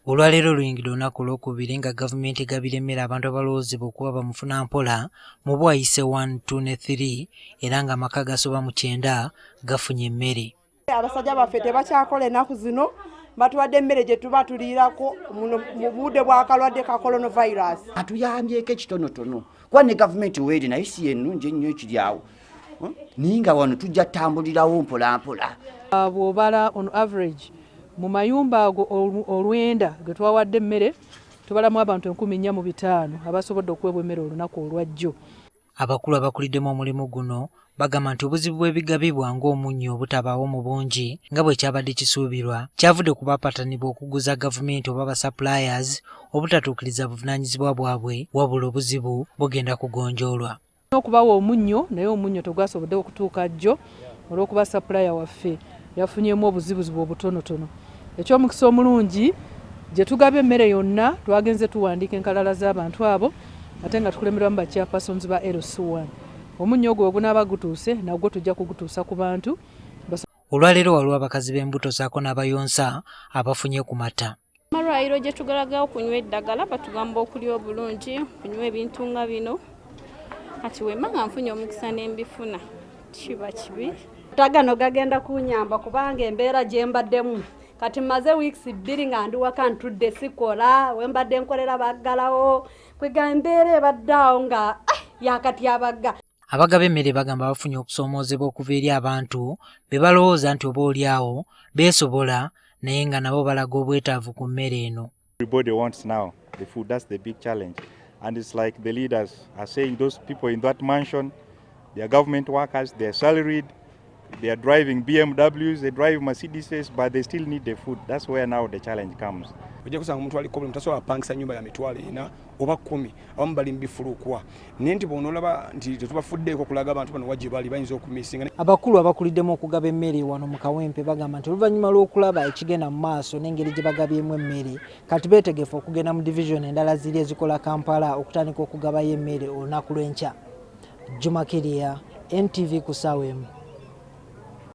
Olwaleero luyingidde olunaku olwokubiri nga gavumenti egabira emmere abantu abalowoozebwa okuba bamufunampola mu Bwaise 1, 2 ne 3 era ng'amaka agasoba mu 90 gafunye emmere. Abasajja baffe tebakyakola ennaku zino, batuwadde emmere gye tuba tuliirako mu budde bw'akalwadde ka coronavirus. Atuyambyeko ekitonotono kuba ne gavumenti weeri naye si yennungi ennyo ekiri awo, naye nga wano tujja tutambulirawo mpolampola. Bw'obala on average mu mayumba ago 90 ge twawadde emmere, tubalamu abantu 4500 abasobodde okuweebwa emmere olunaku olwajjo. Abakulu abakuliddemu omulimu guno bagamba nti obuzibu bw'ebigabibwa ng'omunnyo obutabaawo mu bungi nga bwe kyabadde kisuubirwa kyavudde ku bapatanibwa okuguza gavumenti oba basuppliers obutatuukiriza buvunaanyizibwa bwabwe, wabula obuzibu bugenda kugonjoolwa. Okubawa omunnyo, naye omunnyo tegwasobodde okutuuka jjo olw'okuba supplier waffe yafunyemu obuzibuzibu obutonotono. Ekyomukisa omulungi, gye tugabye emmere yonna twagenze tuwandiika enkalala z'abantu abo, ate nga tukulemberwamu ba chairpersons ba LC1. Omunnyo ogwo bwe gunaaba gutuuse, nagwo tujja kugutuusa ku bantu. Olwaleero waliwo abakazi b'embuto saako n'abayonsa abafunye ku mata. Amalwaliro gye tugalagawo okunywa eddagala batugamba okulya obulungi, okunywa ebintu nga bino. Kati wemba nga nfunye omukisa n'embifuna, kiba kibi. Tagano gagenda kunyamba kubanga embeera gye mbaddemu kati mmaze weeks 2 nga ndi waka ntudde, sikola, we mbadde nkolera baggalawo, kwega embeera ebadde awo nga yakati abagga. Abagaba emmere bagamba bafunye okusoomoozebwa okuva eri abantu be balowooza nti oba oli awo beesobola, naye nga nabo balaga obwetaavu ku mmere eno. Everybody wants now the food. That's the big challenge. And it's like the leaders are saying those people in that mansion, they are government workers, they are salaried, they are driving BMWs, they drive Mercedes, but they still need the food. That's where now the challenge comes. Ojja kusanga omuntu aliko buli mutasobola apangisa nyumba ya 40,000 oba 10,000, abamu bali mu bifulukwa, naye nti bw'onoolaba nti tetubafuddeeko okulaga abantu bano wa gye bali, bayinza okumisinga. Abakulu abakuliddemu okugaba emmere wano mu Kawempe bagamba nti oluvannyuma lw'okulaba ekigenda mu maaso n'engeri gye bagabyemu emmere, kati beetegefu okugenda mu division endala ziri ezikola Kampala okutandika okugabayo emmere olunaku lw'enkya. Juma Kiria, NTV ku ssaawa 1.